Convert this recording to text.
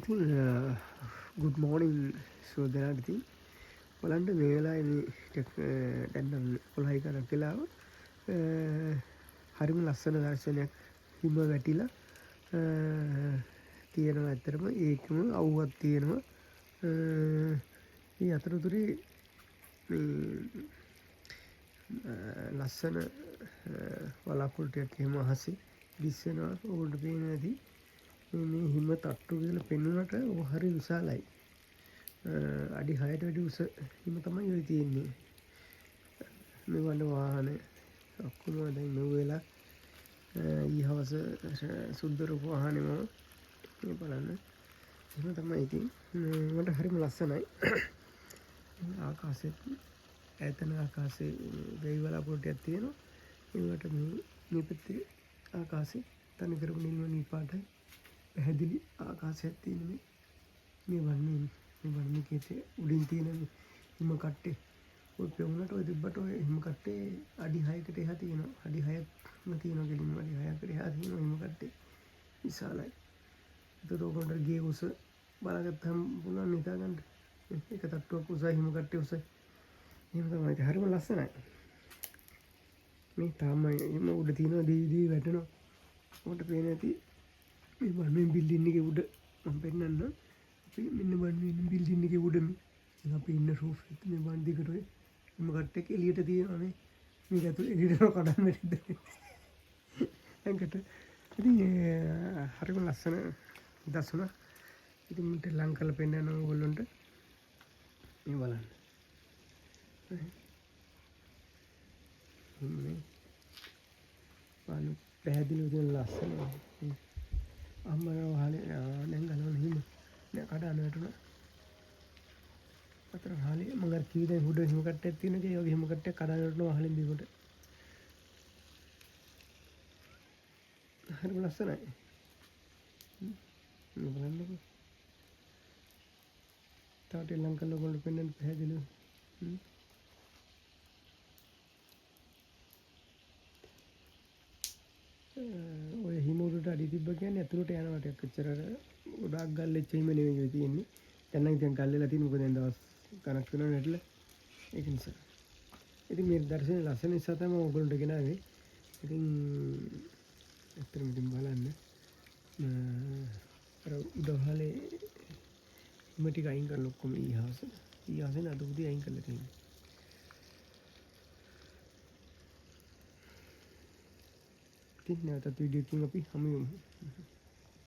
ඉතින් ගුඩ් මෝර්නින් සුබ දෙනාට. ඉතින් බලන්න මේ වෙලාවේ මේ ටිකක් දැන් නම් 11 ගණක් වෙලාව. හරිම ලස්සන දර්ශනයක්. හිම වැටිලා තියෙනවා. ඇත්තටම ඒකම අවුවක් තියෙනවා. මේ අතරතුරේ මේ ලස්සන වලාකුළු ටිකක් එහෙම අහසේ දිස් වෙනවා. ඔයගොල්ලන්ට පේනවා ඇති. මේ හිම තට්ටු කියලා පෙන්වුනට ඔය හරි විශාලයි. අඩි 6ට වැඩි උස හිම තමයි ඔය තියෙන්නේ. මේ වන්න වාහන ඔක්කොම දැන් මෙව් වෙලා ඊ හවස සුද්ධ රූප වාහනේ මම මේ බලන්න. එහෙම තමයි ඉතින් මට හරිම ලස්සනයි. ආකාශෙත් ඈතන ආකාශේ වෙයි වලාකුළු ටිකක් තියෙනවා. ඒවට මේ පැත්තේ ආකාශේ තනිකරම නිල්ම නිල් පාටයි. පැහැදිලි ආකාශයක් තියෙන මේ මේ වන්නේ මේ වන්නේ කේතේ උඩින් තියෙන හිම කට්ටේ ඔය පෙවුනට ඔය තිබ්බට ඔය හිම කට්ටේ අඩි 6කට එහා තියෙනවා. අඩි 6ක්ම තියෙනවා කෙලින්ම අඩි 6කට එහා තියෙනවා හිම කට්ටේ. විශාලයි. එතකොට ඔයගොල්ලන්ට ගේ උස බලාගත්තම පුළුවන් හිතා ගන්න. එක තට්ටුවක් උසයි හිම කට්ටේ උසයි. එහෙම තමයි. ඉතින් හරිම ලස්සනයි. මේ තාම එහෙම උඩ තියෙනවා දී දී වැටෙනවා. ඔබට පේන ඇති මේ බලන්න මේ බිල්ඩින් එකේ උඩ මම පෙන්නන්නම්. අපි මෙන්න බලන්න මේ බිල්ඩින් එකේ උඩ මේ දැන් අපි ඉන්න රූෆ් එක මේ බලන්න දිගට ඔය හිම කට්ටෙක් එළියට තියෙනවා මේ. මේක ඇතුලේ එළියට යනවා කඩන්න බැරිද? ඇඟට. ඉතින් හරිම ලස්සන දසුණක්. ඉතින් මට ලං කරලා පෙන්නන්න ඕගොල්ලන්ට. මේ බලන්න. මේ බලන්න පැහැදිලිව තියෙන ලස්සන. අම්මා වහලේ දැන් ගලවන හිම. නෑ කඩන වැටුණා. අතර වහලේ මං අර කිව්වේ දැන් උඩ හිම කට්ටයක් තියෙන එක ඒ වගේ හිම කට්ටයක් කඩන වැටුණා වහලෙන් බිමට. හරිම ලස්සනයි. මේ බලන්නකෝ. තව ටිකක් ලං කරලා ඔයගොල්ලෝ පෙන්වන්න පැහැදිලිව. ඔය හිම උඩට අඩි තිබ්බ කියන්නේ ඇතුළට යනවා ටිකක්. එච්චර අර ගොඩාක් ගල් වෙච්ච හිම නෙවෙයි ඔය තියෙන්නේ. දැන් නම් ඉතින් ගල් වෙලා තියෙන මොකද දැන් දවස් ගණක් වෙනවා නැట్లా. ඒක නිසා. ඉතින් මේ දර්ශනේ ලස්සන නිසා තමයි ඔයගොල්ලන්ට ගෙනාවේ. ඉතින් ඇත්තටම ඉතින් බලන්න. අර උඩ වහලේ හිම ටික අයින් කරලා ඔක්කොම ඊ හවස. ඊ හවසේ අද උදේ අයින් කරලා තියෙන්නේ. ඉතින් නැවතත් වීඩියෝ එකකින් අපි හමු වෙමු.